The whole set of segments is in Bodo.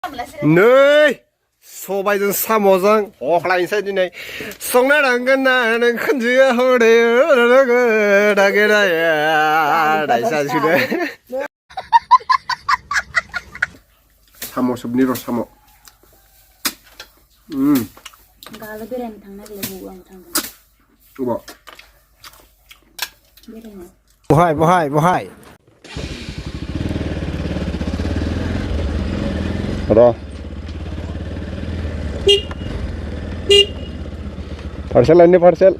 नै सबायजों साम'जों अख्लायनोसै दिनै संना नांगोन ना नों खोनजिया हरे दायसासिनो साम' सोबनि र' साम' गाल बेरायनो थांनो नागिरलायबावो आं थांगोन अबाव बेरायनो बहाय र' पार्सेल लायनो parcel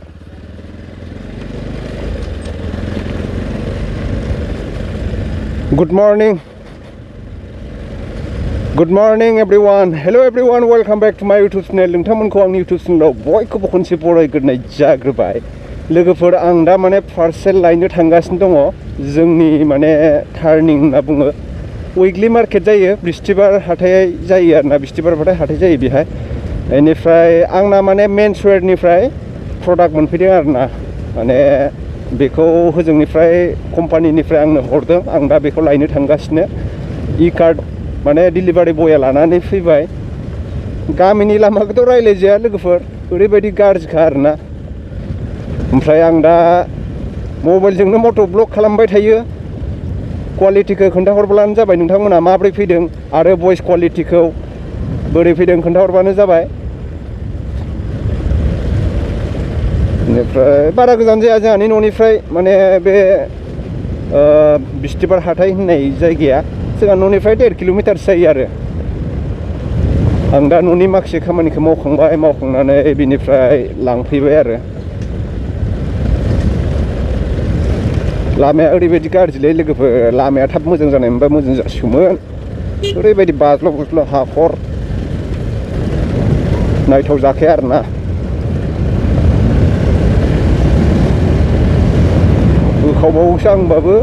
Good morning everyone. Hello everyone, welcome back to my YouTube channel. नोंथांमोनखौ आंनि YouTube channel बयखौबो खनसे बरायग्रोनाय जाग्रोबाय लोगोफोर आं दा माने पार्सेल लायनो थांगासिनो दङ जोंनि माने टार्निं होनना बुङो उइकलि मार्केट जायो बिस्थिबार हाथाय जायो आरोना बिस्थिबारबाथाय हाथाय जायो बेहाय बेनिफ्राय आंना माने मेन्सवेरनिफ्राय प्रडाक्ट मोनफैदों आरोना माने बेखौ होजोंनिफ्राय कम्पानिनिफ्राय आंनो हरदों आं दा बेखौ लायनो थांगासिनो इ कार्ड माने डिलिभारि बया लानानै फैबाय गामिनि लामाखौथ' रायलायजाया लोगोफोर ओरैबायदि गाज्रिखा आरोना ओमफ्राय आं दा मबाइलजोंनो मट' ब्लग खालामबाय थायो क्वालिटिखौ खोन्थाहरब्लानो जाबाय नोंथांमोना माब्रै फैदों आरो भइस क्वालिटिखौ बोरै फैदों खोन्थाहरबानो जाबाय बेनिफ्राय बारा गोजान जाया जोंहानि न'निफ्राय माने बे बिस्थिबार हाथाय होननाय जायगाया जोंहा न'निफ्राय 1.5 किल'मिटारसो जायो आरो आं दा न'नि माखासे खामानिखौ मावखांनानै बिनिफ्राय लांफैबाय आरो लामाया ओरैबायदि गाज्रिलै लोगोफोर लामाया थाब मोजां जानाय मोनबा मोजां जासिगौमोन ओरैबायदि बाज्ल' हाखर नायथाव जाखाया आरोना बोखावबावोसो आं होनबाबो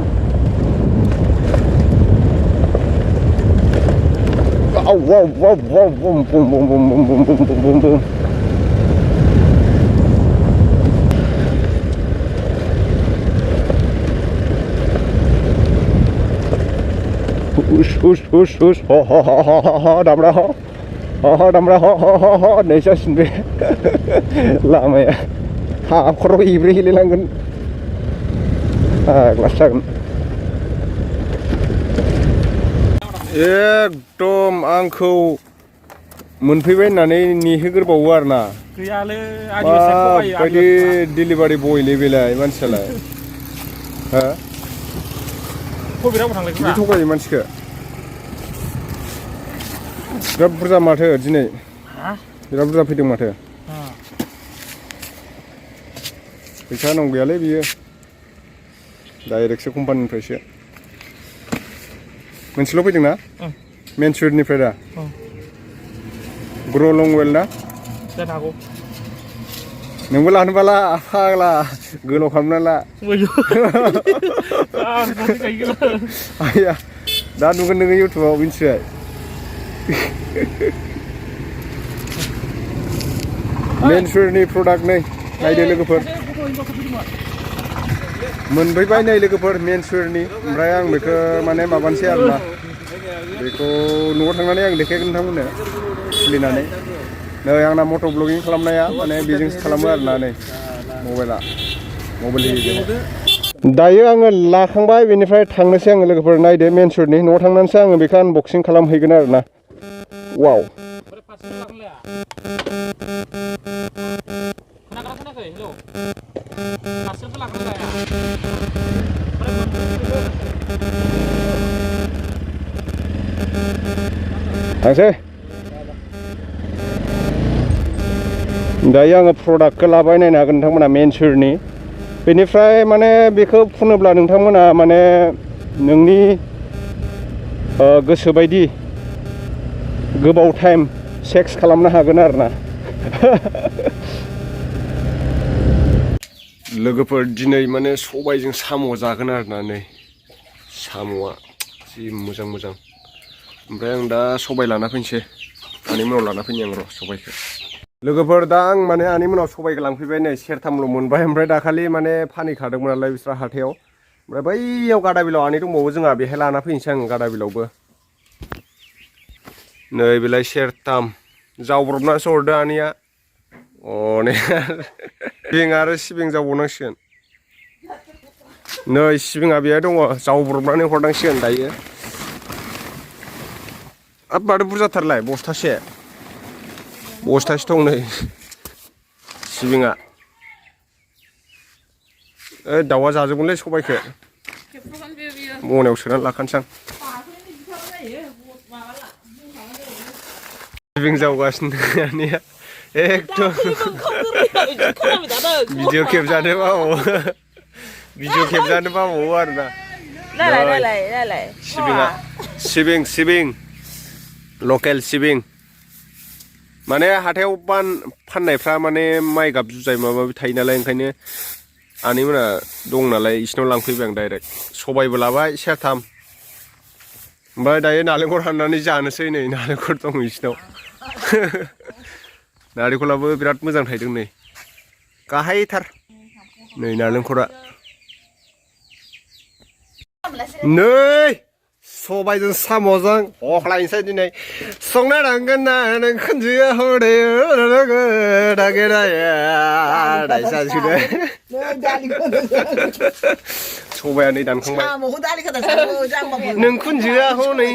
हुस दामब्रा नै जासिगोन बे लामाया हाखराव हेलायलांगोन ग्लास जागोन एकदम आंखौ मोनफैबाय होननानै नेहोग्रोबावो आरोना गैयालै बायदि डिलिभारि बयलै बेलाय मानसियालाय हा बिदि थगायो मानसिखौ बिराद बुरजा माथो दिनै बिराद बुरजा फैदों माथो फैसा नं गैयालै बियो डाइरेक्टसो कम्पानिनिफ्रायसो मोनसेल' फैदोंना मेन्सवेरनिफ्राय दा ग्र' लं वेल ना जानो हागौ नोंबो लानोबाला फाग्ला गोलाव खालामना ला आया दा नुगोन नोङो इउटुबाव मिन्थिबाय मेन्सवेरनि प्रडाक्ट नै नायदो लोगोफोर मोनफैबाय नै लोगोफोर मेन्सवेरनि ओमफ्राय आं बेखौ माने माबानोसै आरोना बेखौ न'आव थांनानै आं देखायगोन नोंथांमोननो खुलिनानै नै आंना मट' ब्लगिं खालामनाया माने बेजोंसो खालामो आरोना नै मबाइल होयो दायो आङो लाखांबाय बेनिफ्राय थांनोसै आङो लोगोफोर नायदो मेन्सवेरनि न'आव थांनानैसो आङो बेखौ आनबक्सिं खालामहैगोन आरोना वाव थांसै दायो आङो प्रडाक्टखौ लाबाय नायनो हागोन नोंथांमोना मेन्सवेरनि बेनिफ्राय माने बेखौ फुनोब्ला नोंथांमोना माने नोंनि गोसो बायदि गोबाव टाइम सेक्स खालामनो हागोन आरोना लोगोफोर दिनै माने सबायजों साम' जागोन आरोना नै साम'आ जि मोजां ओमफ्राय आं दा सबाय लाना फैनोसै आंनि मोनाव लाना फैनि आं र' सबायखौ लोगोफोर दा आं माने आंनि मोनाव सबायखौ लांफैबाय नै सेरथामल' मोनबाय ओमफ्राय दाखालि माने फानहैखादोंमोन नालाय बिस्रा हाथायाव ओमफ्राय बैयाव गादाबिलाव आनै दंबावो जोंहा बेहाय लाना फैनोसै आं गादाबिलावबो नै बेलाय सेरथाम जावब्रबनासो हरदो आनैया अनेक सिबिं आरो सिबिं जावबावनांसिगोन नै सिबिङा बेहाय दङ जावब्रबनानै हरनांसिगोन दायो हाब माथो बुरजाथारलाय बस्थासे दं नै सिबिङा ओइ दाउआ जाजोबगोनलै सबायखौ मनायाव सोनानै लाखानोसै आं सिबिं जावगासिनो आनैया एकदम भिडिअ खेबजानो बाबावो आरोना सिबिङा सिबिं लकेल सिबिं माने हाथायाव फाननायफ्रा माने माइ गाब जुजाय माबा माबि थायो नालाय ओंखायनो आनैमोना दं नालाय इसिनाव लांफैबाय आं डाइरेक्ट सबायबो लाबाय सेरथाम ओमफ्राय दायो नालेंखर हाननानै जानोसै नै नालेंखर दं इसिनाव नारेंखलाबो बिराद मोजां थायदों नै गाहायथार नै नालेंखरा नै सबायजों साम'जों हख्लायनोसै दिनै संनो नांगोन ना नों खुनजोआ हरे सबाया नै दानखांबाय नों खुनजोआ हनै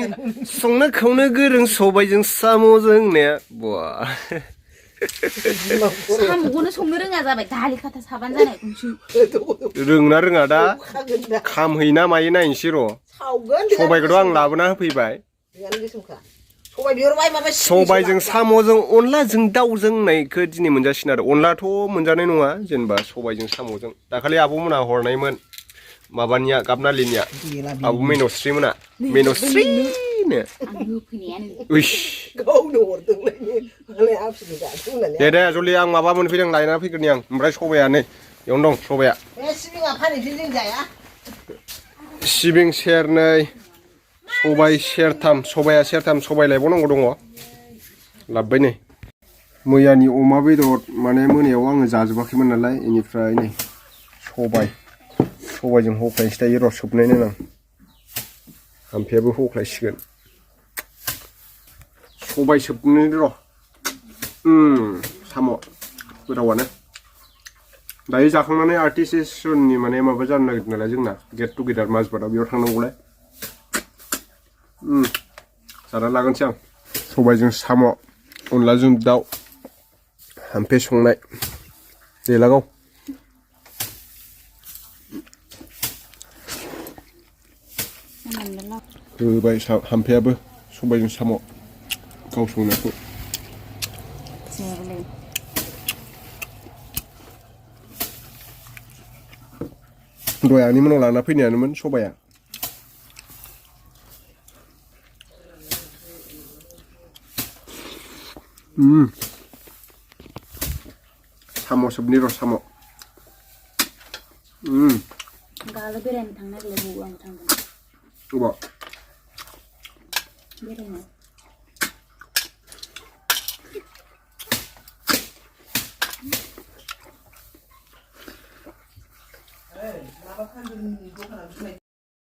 संनो खावनो गोरों सबायजों साम'जों ने बा साम'खौनो संनो रोङा जाबाय दालि खाथा साबानो जानायखौसो रोंना रोङा दा खामहैना मायो नायनोसै र' सबायखौथ' आं लाबोना होफैबाय सबायजों साम'जों अनलाजों दाउजों होननायखौ दिनै मोनजासिगोन आरो अनलाथ' मोनजानाय नङा जेनेबा सबायजों साम'जों दाखालि आब'मोना हरनायमोन माबानिया गाबनालिनिया आब' मेन'स्रिमोना मेन'स्रिनो दे जलि आं माबा मोनफैदों लायना फैग्रोनि आं ओमफ्राय सबाया नै बेयावनो दं सबाया सिबिं सेरनै सबाय सेरथाम सबाया सेरथाम सबाय लायबावनांगौ दङ लाबोबाय नै मैयानि अमा बेदर माने मोनायाव आङो जाजोबाखैमोन नालाय बेनिफ्राय नै सबायजों हख्लायनोसै दायो र' सोबनाय नायनां हामफेयाबो हख्लायसिगोन सबाय सोबनो र' साम' गोथावानो दायो जाखांनानै आर्टिस्टनि माने माबा जानो नागिरदों नालाय जोंना गेट टुगेदार माजबादाव बेयाव थांनांगौलाय जाना लागोनसै आं सबायजों साम' अनलाजों दाउ हामफे संनाय देलागाव होबाय हामफेयाबो सबायजों साम' गाव संनायखौ दहाय आनैमोनाव लाना फैनायानोमोन सबाया साम' सोबनि र' साम' गाला बेरायनो थांनो नागिरलायबावो आं थांगोन अबाव बेरायनो